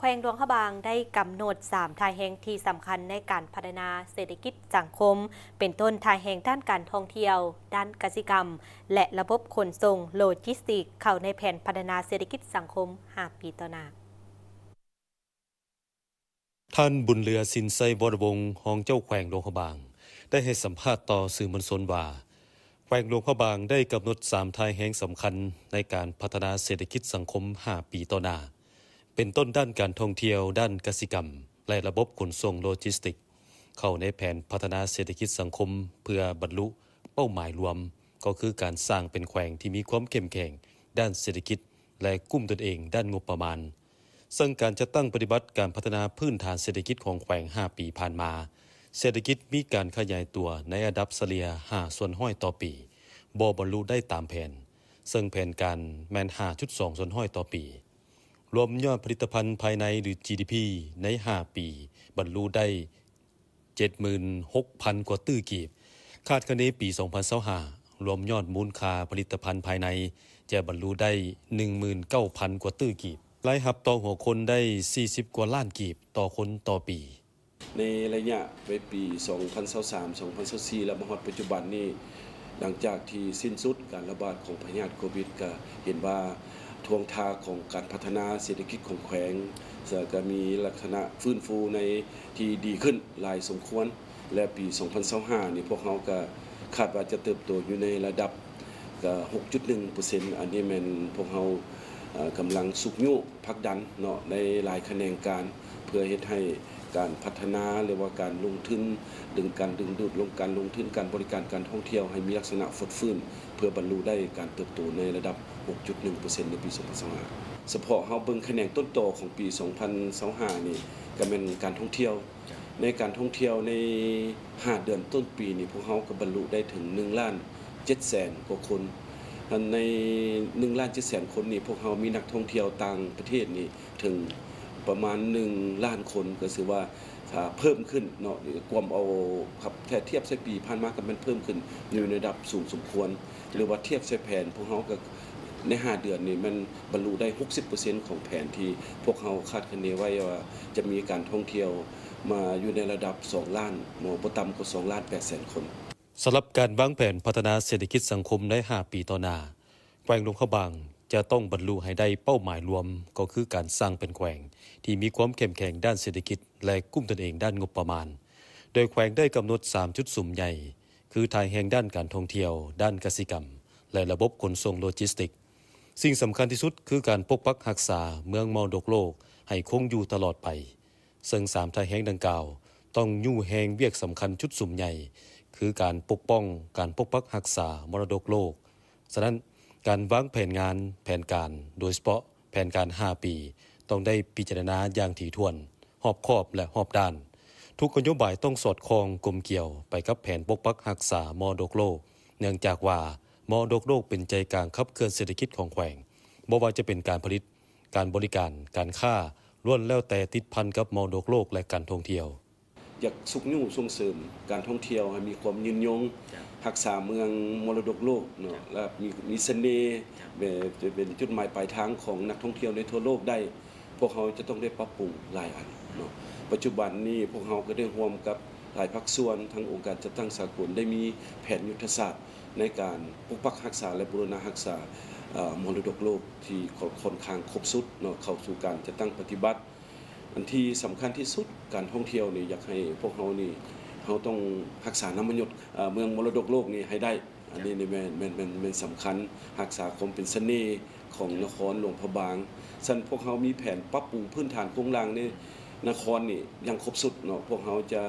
ແຂວງຫຼວງພະບາງໄດ້ກຳນົດສາມທ່າແຮງທີ່ສຳຄັນໃນການພັດທະນາເສດຖະກິດສັງຄົມ, ເປັນຕົ້ນທ່າແຮງດ້ານການທ່ອງທ່ຽວ, ດ້ານກະສິກຳ ແລະ ລະບົບຂົນສົ່ງໂລຈິສຕິກ ເຂົ້າໃນແຜນພັດທະນາເສດຖະກິດສັງຄົມຫ້າປີຕໍ່ໜ້າ. ທ່ານ ບຸນເຫຼືອ ສິນໄຊວໍລະວົງ ຮອງເຈົ້າແຂວງຫຼວງພະບາງ ໄດ້ໃຫ້ສຳພາດຕໍ່ສື່ມວນຊົນວ່າ ແຂວງຫຼວງພະບາງໄດ້ກຳນົດສາມທ່າແຮງສຳຄັນໃນການພັດທະນາເສດຖະກິດສັງຄົມຫ້າປີຕໍ່ໜ້າ ເປັນຕົ້ນດ້ານການທ່ອງທ່ຽວ, ດ້ານກະສິກຳ ແລະ ລະບົບຂົນສົ່ງໂລຈິສຕິກ ເຂົ້າໃນແຜນພັດທະນາເສດຖະກິດສັງຄົມ ເພື່ອບັນລຸເປົ້າໝາຍລວມ ກໍຄືການສ້າງເປັນແຂວງທີ່ມີຄວາມເຂັ້ມແຂງດ້ານເສດຖະກິດ ແລະ ກຸ້ມຕົນເອງດ້ານງົບປະມານ. ເຊິ່ງການຈັດຕັ້ງປະຕິບັດການພັດທະນາພື້ນຖານເສດຖະກິດຂອງແຂວງຫ້າປີຜ່ານມາ, ເສດຖະກິດມີການຂະຫຍາຍຕົວໃນລະດັບສະເລ່ຍຫ້າສ່ວນຮ້ອຍຕໍ່ປີ, ບໍ່ບັນລຸໄດ້ຕາມແຜນ, ເຊິ່ງແຜນການແມ່ນຫ້າຈຸດສອງສ່ວນຮ້ອຍຕໍ່ປີ. ລວມຍອດຜະລິດຕະພັນພາຍໃນ ຫຼື ຈີດີພີ ໃນຫ້າປີ ບັນລຸໄດ້ ເຈັດໝື່ນຫົກພັນກວ່າຕື້ກີບ. ຄາດຄະເນປີສອງພັນຊາວຫ້າ ລວມຍອດມູນຄ່າຜະລິດຕະພັນພາຍໃນ ຈະບັນລຸໄດ້ໜຶ່ງໝື່ນເກົ້າພັນກວ່າຕື້ກີບ. ລາຍຮັບຕໍ່ຫົວຄົນໄດ້ສີ່ສິບກວ່າລ້ານກີບຕໍ່ຄົນຕໍ່ປີ. ໃນໄລຍະໄປປີສອງພັນຊາວສາມ ສອງພັນຊາວສີ່ ແລະ ມາຮອດປັດຈຸບັນນີ້, ຫຼັງຈາກທີ່ສິ້ນສຸດການລະບາດຂອງພະຍາດໂຄວິດ ກະເຫັນວ່າທ່ວງທ່າຂອງການພັດທະນາເສດຖະກິດຂອງແຂວງ ກະມີລັກສະນະຟື້ນຟູໃນທີ່ດີຂຶ້ນຫຼາຍສົມຄວນ ແລະ ປີສອງພັນຊາວຫ້ານີ້ ພວກເຮົາກະຄາດວ່າຈະເຕີບໂຕຢູ່ໃນລະດັບກະຫົກຈຸດໜຶ່ງເປີເຊັນ. ອັນນີ້ແມ່ນພວກເຮົາ ເອີ ກຳລັງຊຸກຍູ້ຜັກດັນເນາະ ໃນຫຼາຍຂະແໜງການ ເພື່ອເຮັດໃຫ້ການພັດທະນາ ຫຼືວ່າການລົງທຶນ ດຶງ ການດຶງດູດລົງ ການລົງທຶນ ການບໍລິການ ການທ່ອງທ່ຽວ ໃຫ້ມີລັກສະນະຟົດຟື້ນ ເພື່ອບັນລຸໄດ້ການເຕີບໂຕໃນລະດັບຫົກຈຸດໜຶ່ງເປີເຊັນ ໃນປີສອງພັນຊາວຫ້າ. ສະເພາະເຮົາເບິ່ງຂະແໜງຕົ້ນຕໍຂອງປີສອງພັນຊາວຫ້ານີ້ ກະແມ່ນການທ່ອງທ່ຽວ. ໃນການທ່ອງທ່ຽວໃນຫ້າເດືອນຕົ້ນປີນີ້ ພວກເຮົາກະບັນລຸໄດ້ເຖິງໜຶ່ງລ້ານເຈັດແສນກວ່າຄົນ. ໃນໜຶ່ງລ້ານເຈັດແສນຄົນນີ້ ພວກເຮົາມີນັກທ່ອງທ່ຽວຕ່າງປະເທດນີ້ເຖິງປະມານໜຶ່ງລ້ານຄົນ, ກະຖືວ່າ ຖ້າເພີ່ມຂຶ້ນເນາະ ກວມເອົາ ຄັບ ຖ້າທຽບໃສ່ປີຜ່ານມາ ກະແມ່ນເພີ່ມຂຶ້ນຢູ່ໃນລະດັບສູງສົມຄວນ ຫຼືວ່າທຽບໃສ່ແຜນ ພວກເຮົາກະໃນຫ້າເດືອນນີ້ແມ່ນບັນລຸໄດ້ຫົກສິບເປີເຊັນຂອງແຜນທີ່ພວກເຮົາຄາດຄະເນໄວ້ວ່າຈະມີການທ່ອງທ່ຽວມາຢູ່ໃນລະດັບສອງລ້ານເນາະ ບໍ່ຕ່ຳກວ່າສອງລ້ານແປດແສນຄົນ. ສຳລັບການວາງແຜນພັດທະນາເສດຖະກິດສັງຄົມໃນຫ້າປີຕໍ່ໜ້າ, ແຂວງຫຼວງພະບາງຈະຕ້ອງບັນລຸໃຫ້ໄດ້ເປົ້າໝາຍລວມ, ກໍຄືການສ້າງເປັນແຂວງທີ່ມີຄວາມເຂັ້ມແຂງດ້ານເສດຖະກິດ ແລະ ກຸ້ມຕົນເອງດ້ານງົບປະມານ, ໂດຍແຂວງໄດ້ກຳນົດສາມຈຸດສຸມໃຫຍ່ ຄືທ່າແຮງດ້ານການທ່ອງທ່ຽວ, ດ້ານກະສິກຳ ແລະ ລະບົບຂົນສົ່ງໂລຈິສຕິກ. ສິ່ງສຳຄັນທີ່ສຸດຄືການປົກປັກຮັກສາເມືອງມໍລະດົກໂລກໃຫ້ຄົງຢູ່ຕະຫຼອດໄປ. ເຊິ່ງສາມທ່າແຮງດັ່ງກ່າວຕ້ອງຍູ້ແຮງວຽກສຳຄັນຈຸດສຸມໃຫຍ່ ຄືການປົກປ້ອງ, ການປົກປັກຮັກສາມໍລະດົກໂລກ. ສະນັ້ນ, ການວາງແຜນງານ, ແຜນການ, ໂດຍສະເພາະແຜນການຫ້າປີ, ຕ້ອງໄດ້ພິຈາລະນາຢ່າງຖີ່ຖ້ວນ, ຮອບຄອບ ແລະ ຮອບດ້ານ. ທຸກນະໂຍບາຍຕ້ອງສອດຄ່ອງກົມກ່ຽວໄປກັບແຜນປົກປັກຮັກສາມໍລະດົກໂລກ, ເນື່ອງຈາກວ່າມໍລະດົກໂລກເປັນໃຈກາງຂັບເຄື່ອນເສດຖະກິດຂອງແຂວງ. ບໍ່ວ່າຈະເປັນການຜະລິດ, ການບໍລິການ, ການຄ້າ, ລ້ວນແລ້ວແຕ່ຕິດພັນກັບມໍລະດົກໂລກ ແລະ ການທ່ອງທ່ຽວ. ຢາກຊຸກຍູ້ສົ່ງເສີມການທ່ອງທ່ຽວໃຫ້ມີຄວາມຍືນຍົງ, ເຈົ້າ ຮັກສາເມືອງມໍລະດົກໂລກເນາະ, ເຈົ້າ ແລະ ມີ ມີສະເໜ່, ເຈົ້າ ແບບຈະເປັນຈຸດໝາຍປາຍທາງຂອງນັກທ່ອງທ່ຽວໃນທົ່ວໂລກໄດ້, ພວກເຮົາຈະຕ້ອງໄດ້ປັບປຸງຫຼາຍອັນເນາະ. ປັດຈຸບັນນີ້ພວກເຮົາກະໄດ້ຮ່ວມກັບຫຼາຍພາກສ່ວນ, ທັງອົງການຈັດຕັ້ງສາກົນ ໄດ້ມີແຜນຍຸດທະສາດໃນການປົກປັກຮັກສາ ແລະ ບູລະນະຮັກສາ ເອີ ມໍລະດົກໂລກທີ່ ຂ້ອນຂ້າງຄົບຊຸດເນາະ ເຂົ້າສູ່ການຈັດຕັ້ງປະຕິບັດ. ອັນທີ່ສຳຄັນທີ່ສຸດ ການທ່ອງທ່ຽວນີ້ ຢາກໃຫ້ພວກເຮົານີ້ ເຮົາຕ້ອງຮັກສານາມມະຍົດ ເອີ ເມືອງມໍລະດົກໂລກນີ້ໃຫ້ໄດ້. ອັນນີ້ນີ້ແມ່ນ ແມ່ນ ແມ່ນ ແມ່ນສຳຄັນ, ຮັກສາຄວາມເປັນສະເໜ່ຂອງນະຄອນຫຼວງພະບາງ. ສະນັ້ນ ພວກເຮົາມີແຜນປັບປຸງພື້ນຖານໂຄງລ່າງໃນນະຄອນນີ້ຢ່າງຄົບຊຸດເນາະ. ພວກເຮົາຈະ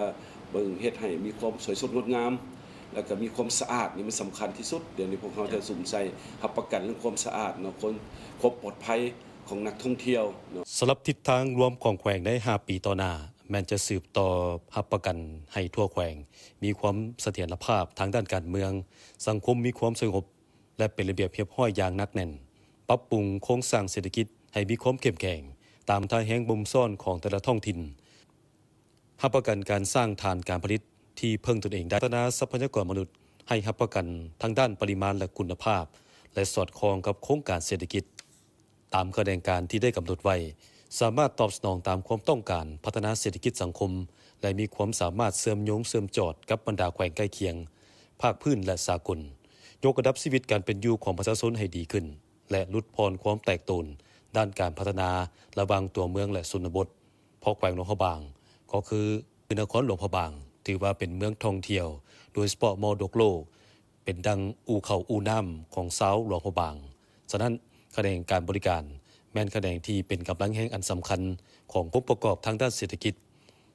ເບິ່ງເຮັດໃຫ້ມີຄວາມສວຍສົດງົດງາມ ແລ້ວກະມີຄວາມສະອາດ ນີ້ມັນສຳຄັນທີ່ສຸດ. ດຽວນີ້ພວກເຮົາຈະສຸມໃສ່ຮັບປະກັນເລື່ອງຄວາມສະອາດເນາະ, ຄວາມ ຄວາມປອດໄພຂອງນັກທ່ອງທ່ຽວເນາະ. ສຳລັບທິດທາງລວມຂອງແຂວງໃນຫ້າປີຕໍ່ໜ້າ ແມ່ນຈະສືບຕໍ່ຮັບປະກັນໃຫ້ທົ່ວແຂວງມີຄວາມສະຖຽນລະພາບທາງດ້ານການເມືອງ, ສັງຄົມມີຄວາມສະຫງົບ ແລະ ເປັນລະບຽບຮຽບຮ້ອຍຢ່າງໜັກແໜ້ນ, ປັບປຸງໂຄງສ້າງເສດຖະກິດໃຫ້ມີຄວາມເຂັ້ມແຂງຕາມທ່າແຮງບົ່ມຊ້ອນຂອງແຕ່ລະທ້ອງຖິ່ນ, ຮັບປະກັນການສ້າງຖານການຜະລິດທີ່ເພິ່ງຕົນເອງໄດ້, ພັດທະນາຊັບພະຍາກອນມະນຸດໃຫ້ຮັບປະກັນທັງດ້ານປະລິມານ ແລະ ຄຸນນະພາບ ແລະ ສອດຄ່ອງກັບໂຄງການເສດຖະກິດ ຕາມຂະແໜງການທີ່ໄດ້ກຳນົດໄວ້, ສາມາດຕອບສະໜອງຕາມຄວາມຕ້ອງການພັດທະນາເສດຖະກິດສັງຄົມ ແລະ ມີຄວາມສາມາດເຊື່ອມໂຍງເຊື່ອມຈອດກັບບັນດາແຂວງໃກ້ຄຽງ, ພາກພື້ນ ແລະ ສາກົນ, ຍົກລະດັບຊີວິດການເປັນຢູ່ຂອງປະຊາຊົນໃຫ້ດີຂຶ້ນ ແລະ ຫຼຸດຜ່ອນຄວາມແຕກໂຕນດ້ານການພັດທະນາລະຫວ່າງຕົວເມືອງ ແລະ ຊົນນະບົດ, ເພາະແຂວງຫຼວງພະບາງ ກໍຄືນະຄອນຫຼວງພະບາງ ຖືວ່າເປັນເມືອງທ່ອງທ່ຽວ ໂດຍສະເພາະມໍລະດົກໂລກ ເປັນດັ່ງອູ່ເຂົ້າອູ່ນ້ຳຂອງຊາວຫຼວງພະບາງ. ສະນັ້ນ, ຂະແໜງການບໍລິການແມ່ນຂະແໜງທີ່ເປັນກຳລັງແຮງອັນສຳຄັນຂອງອົງປະກອບທາງດ້ານເສດຖະກິດ,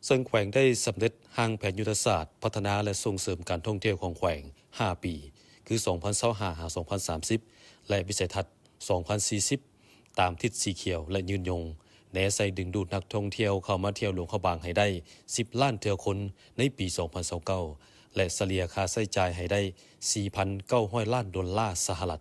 ເຊິ່ງແຂວງໄດ້ສຳເລັດຮ່າງແຜນຍຸດທະສາດພັດທະນາ ແລະ ສົ່ງເສີມການທ່ອງທ່ຽວຂອງແຂວງຫ້າປີ ຄື ສອງພັນຊາວຫ້າ ຫາ ສອງພັນສາມສິບ ແລະ ວິໄສທັດ ສອງພັນສີ່ສິບ ຕາມທິດສີຂຽວ ແລະ ຍືນຍົງ, ແນໃສ່ດຶງດູດນັກທ່ອງທ່ຽວເຂົ້າມາທ່ຽວຫຼວງພະບາງໃຫ້ໄດ້ສິບລ້ານເທື່ອຄົນໃນປີສອງພັນຊາວເກົ້າ ແລະ ສະເລ່ຍຄ່າໃຊ້ຈ່າຍໃຫ້ໄດ້ສີ່ພັນເກົ້າຮ້ອຍລ້ານໂດລາສະຫະລັດ.